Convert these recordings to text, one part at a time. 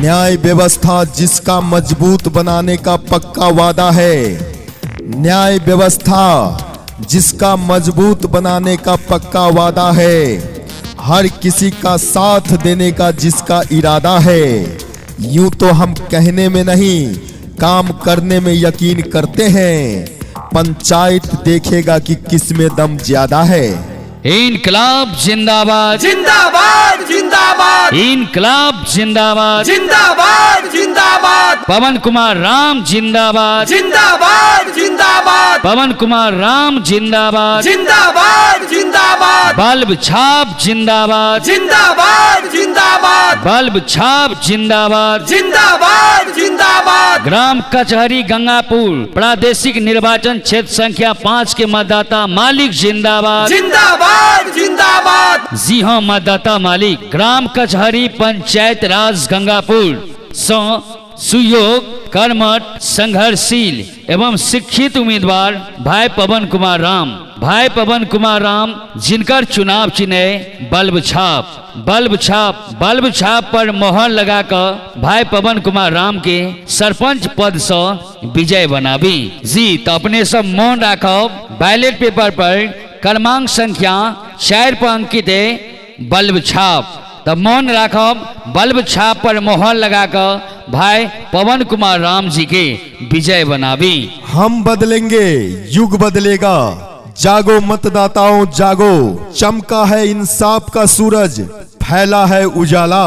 न्याय व्यवस्था जिसका मजबूत बनाने का पक्का वादा है, न्याय व्यवस्था जिसका मजबूत बनाने का पक्का वादा है, हर किसी का साथ देने का जिसका इरादा है। यूं तो हम कहने में नहीं, काम करने में यकीन करते हैं। पंचायत देखेगा कि किस में दम ज्यादा है। इनकलाब जिंदाबाद, जिंदाबाद जिंदाबाद, इनकलाब जिंदाबाद, जिंदाबाद जिंदाबाद, पवन कुमार राम जिंदाबाद, जिंदाबाद जिंदाबाद, पवन कुमार राम जिंदाबाद, जिंदाबाद जिंदाबाद, बल्ब छाप जिंदाबाद, जिंदाबाद जिंदाबाद, बल्ब छाप जिंदाबाद, जिंदाबाद जिंदाबाद। ग्राम कचहरी गंगापुर प्रादेशिक निर्वाचन क्षेत्र संख्या 5 के मतदाता मालिक जिंदाबाद, जिंदाबाद जिंदाबाद। जी हाँ मतदाता मालिक, ग्राम कचहरी पंचायत राज गंगापुर सँ सुयोग, कर्मठ, संघर्षशील एवं शिक्षित उम्मीदवार भाई पवन कुमार राम, भाई पवन कुमार राम जिनकर चुनाव चिन्ह बल्ब छाप, बल्ब छाप, बल्ब छाप पर मोहर लगाकर भाई पवन कुमार राम के सरपंच पद से विजय बनाबी। जी तो अपने सब मोन राखब, बैलेट पेपर पर क्रमांक संख्या 4 पर अंकित है बल्ब छाप, तो मोन राखब बल्ब छाप पर मोहर लगाकर भाई पवन कुमार राम जी के विजय बनाबी। हम बदलेंगे, युग बदलेगा। जागो मतदाताओं जागो, चमका है इंसाफ का सूरज, फैला है उजाला।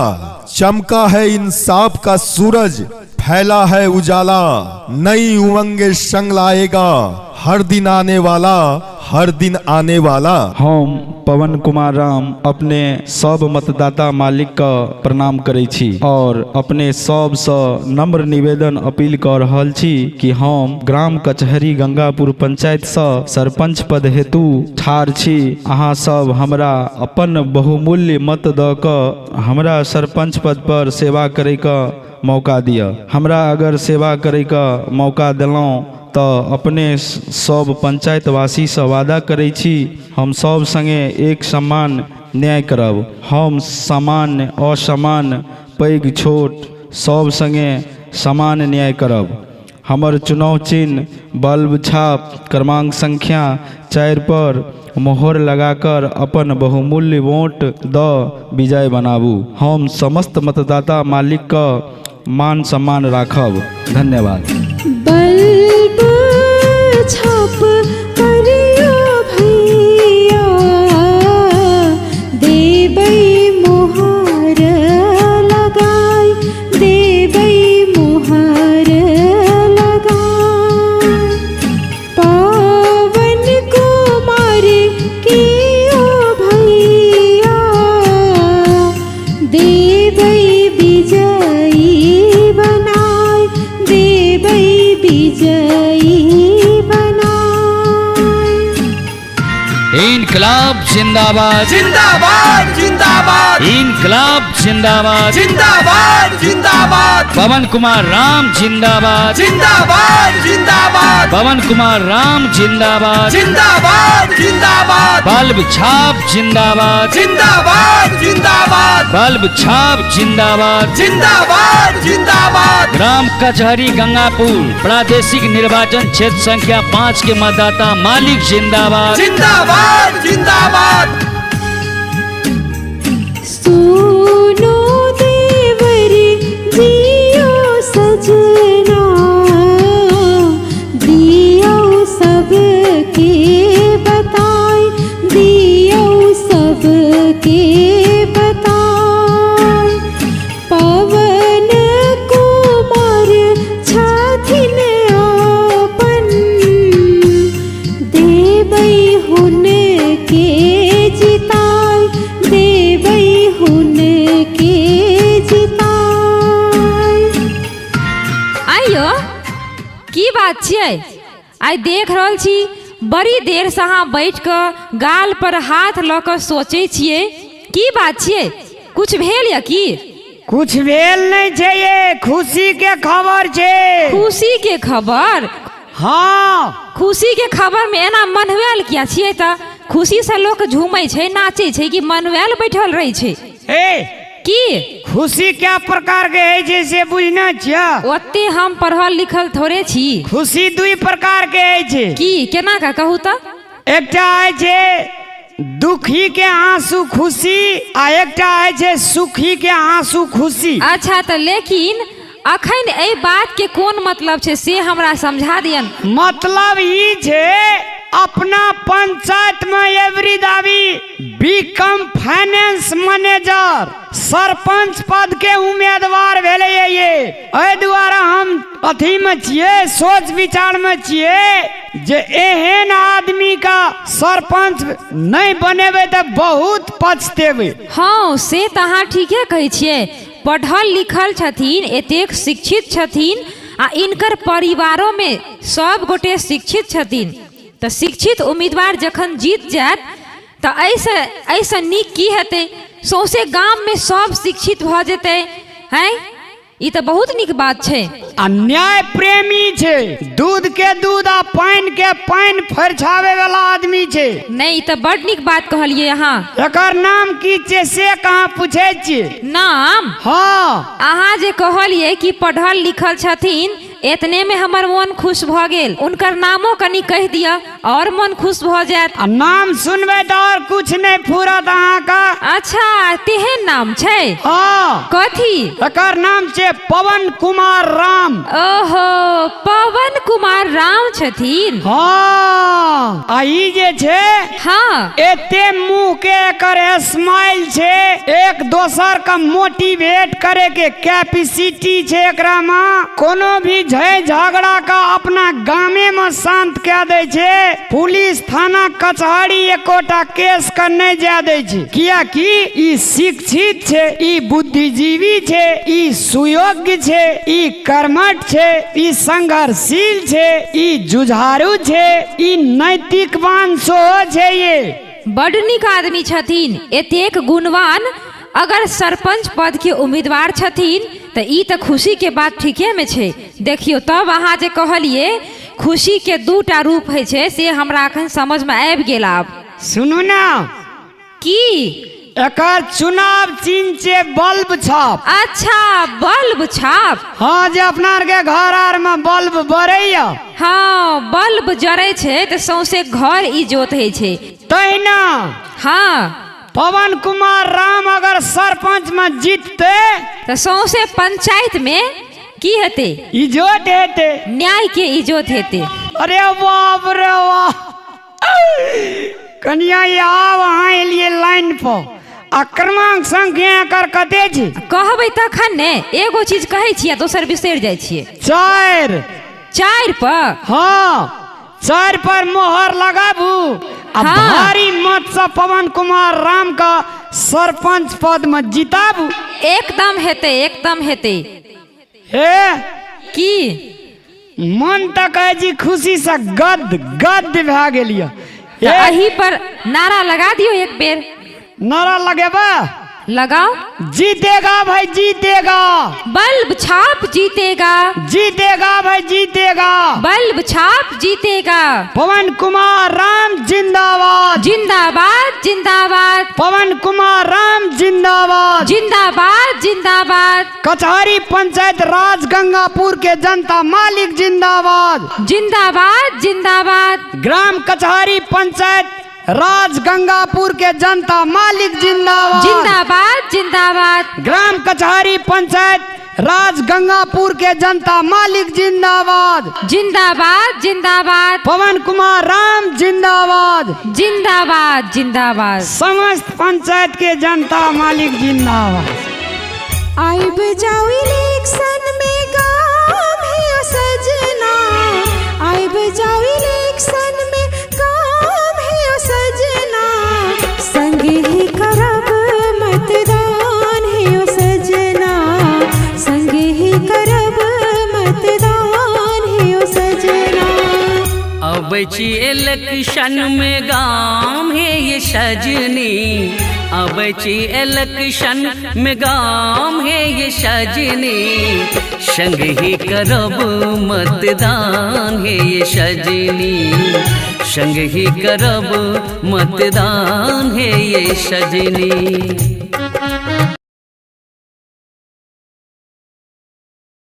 चमका है इंसाफ का सूरज, फैला है उजाला। नई उमंगे संग लाएगा हर दिन आने वाला, हर दिन आने वाला। हम पवन कुमार राम अपने सब मतदाता मालिक के प्रणाम करै छी और अपने सबसँ नम्र निवेदन अपील कऽ रहल छी कि हम ग्राम कचहरी गंगापुर पंचायतसँ सरपंच पद हेतु ठाढ़ छी। अहाँ सब हमरा अपन बहुमूल्य मत दऽ कऽ हमरा सरपंच पद पर सेवा करैके मौका दिअ। हमरा अगर सेवा करैके मौका देलहुँ तऽ अपने सब पंचायतवासीसँ वादा करै छी हम सब सङ्गे एक समान न्याय करब। हम सामान्य असमान पैघ छोट सब सङ्गे समान न्याय करब। हमर चुनाव चिन्ह बल्ब छाप क्रमांक संख्या 4 पर मोहर लगाकर अपन बहुमूल्य वोट दऽ विजय बनाबू। हम समस्त मतदाता मालिकके मान सम्मान राखब। धन्यवाद। बल्ब छाप करियो भैया, देबै मोहर लगाय, देबै मोहर लगाय। पवन कुमार के ओ भैया, देबै विजयी बनाय, देबै विजयी बनाय। इनकलाब जिंदाबाद, जिंदाबाद जिंदाबाद, इनकलाब जिंदाबाद, जिंदाबाद जिंदाबाद, पवन कुमार राम जिंदाबाद, जिंदाबाद जिंदाबाद, पवन कुमार राम जिंदाबाद, जिंदाबाद जिंदाबाद, बल्ब छाप जिंदाबाद, जिंदाबाद जिंदाबाद, बल्ब छाप जिंदाबाद, जिंदाबाद जिंदाबाद। ग्राम कचहरी गंगापुर प्रादेशिक निर्वाचन क्षेत्र संख्या 5 के मतदाता मालिक जिंदाबाद, जिंदाबाद जिंदाबाद। सुनो देवर जियो सजना, दियो सबके बताय, दियो सबके बताय। पवन कुमार छथिन अपन, देबै हुनके जिताय, देबै हुनके जिताय। आइयो की बात छियै, आइ देख रहल छी बड़ी देरसँ अहाँ बैठ कऽ गाल पर हाथ लऽ कऽ सोचै छियै, की बात छियै, कुछ भेल या की? कुछ भेल नहीं छै, ये खुशी के खबर छै। खुशी के खबर? हाँ। खुशी के खबर में एना मनवेल किया छियै? तऽ खुशी से लोक झूमै छै, नाचै छै कि मनवेल बैठल रहै छै? ए की खुशी क्या प्रकार के होइ छै से बुझने छियै? ओते हम पढ़ल लिखल थोड़े छी। खुशी दुई प्रकार के होइ छै। की केना का कहू तऽ? एकटा होइ छै दुखी के आंसू खुशी आ एकटा होइ छै सुखी के आंसू खुशी। अच्छा तऽ लेकिन अखन एहि बात के कोन मतलब छै से हमरा समझा दियन। मतलब ई छै अपना पंचायत में एवरी दावी बीकॉम फाइनेंस मैनेजर सरपंच पद के उम्मीदवार भेलै ये। एहि दुआरे हम अथी में छियै, सोच विचार में छियै जे एहन आदमी का सरपंच नहीं बनेबै तऽ बहुत पछतेबै। हँ से तऽ अहाँ ठीके कहै छियै। पढ़ल लिखल छथिन, एतेक शिक्षित छथिन आ इनकर परिवारों में सब गोटे शिक्षित छथिन, तऽ शिक्षित उम्मीदवार जखन जीत जायत तऽ एहिसँ नीक की हेतै? सौंसे गाममे सब शिक्षित भऽ जेतै। हैं, ई तऽ बहुत नीक बात छै। आ न्याय प्रेमी छै, दूध के दूध आ पानि के पानि फरिछावे वाला आदमी छै। नहि, ई तऽ बड नीक बात कहलियै अहाँ। एकर नाम की छै से कहाँ पूछै छियै? नाम? हँ। अहाँ जे कहलियै कि पढ़ल लिखल छथिन, एतने में हमर मन खुश भऽ गेल। उनकर नामो कनि कहि दिअ और मन खुश भऽ जायत। आ नाम सुनबै तऽ और कुछ नहीं फुरत अहाँके। अच्छा, तेहन नाम छै? हँ। कथी? एकर नाम छै पवन कुमार राम। ओहो, पवन कुमार राम छथिन। हँ, आ ई जे छै हँ, एते मुंह के एकर स्माइल छै, एक दोसर के मोटिवेट करे के कैपेसिटी छै एकरा में। कोनो भी झय झगड़ा का अपना गामे में शांत कए दै छै। पुलिस थाना कचहरी एकोटा केस के नहीं जाय दै छै, कियाकि ई शिक्षित छै, ई बुद्धिजीवी छै, ई सुयोग्य छै, ई कर्मठ छै, ई संघर्षशील छै, ई जुझारू छै, ई नैतिकवान सेहो छै। ये बड नीक आदमी छथिन। एतेक गुणवान अगर सरपंच पद के उम्मीदवार छथिन तऽ ई तऽ खुशी के बात ठीके में छै। देखियौ, तब अहाँ जे कहलियै खुशी के दूटा रूप होइ छै से हमरा अखन समझ में आबि गेल आब। सुनू ना। की? एकर चुनाव चिन्ह छै बल्ब छाप। अच्छा, बल्ब छाप। हाँ, जे अपना आर के घर आर में बल्ब बरैया। हाँ, बल्ब जरै छै तऽ सौंसे घर इजोत होइ छै। तहिना हाँ, पवन कुमार राम अगर सरपंच में जीतते तऽ सौंसे पंचायत में की हेतै? इजोत हेतै। न्याय के इजोत हेतै। अरे बाप रे वाह, कनिया आब अहाँ एलियै लाइन पर। आ क्रमांक संख्या एकर कते छै? कहबै तखन ने। एगो चीज कहै छियै, दोसर बिसरि जाइ छियै। 4। 4 पर? हाँ, 4 पर मोहर लगाबू आ हाँ। भारी मत से पवन कुमार राम का सरपंच पद में जिताबू। एकदम हेतै, एकदम हेतै। हे की? मन तऽ कहै छी खुशी से गद गद भए गेल यऽ। तऽ एही पर नारा लगा दियौ एक बेर। नारा लगेबै? लगाओ। जीतेगा भाई जीतेगा, बल्ब छाप जीतेगा। जीतेगा भाई जीतेगा, बल्ब छाप जीतेगा। पवन कुमार राम जिंदाबाद, जिंदाबाद जिंदाबाद। पवन कुमार राम जिंदाबाद, जिंदाबाद जिंदाबाद। कचहरी पंचायत राजगंगापुर के जनता मालिक जिंदाबाद, जिंदाबाद जिंदाबाद। ग्राम कचहरी पंचायत राजगंगापुर के जनता मालिक जिंदाबाद, जिंदाबाद जिंदाबाद। ग्राम कचहरी पंचायत राजगंगापुर के जनता मालिक जिंदाबाद, जिंदाबाद जिंदाबाद। पवन कुमार राम जिंदाबाद, जिंदाबाद जिंदाबाद। समस्त पंचायत के जनता मालिक जिंदाबाद। आइब जाओ इलेक्शन में गाम है सजना, आइब जाओ इलेक्शन में गाम है सजना, संगे ही करब मतदान है सजना, संगे ही करब मतदान है सजना। अबै छी इलेक्शन में गाम हे ये सजनी, अबै छी इलेक्शन में गाम हे ये सजनी, संग ही करब मतदान हे ये सजनी, संग ही करब मतदान हे ये सजनी।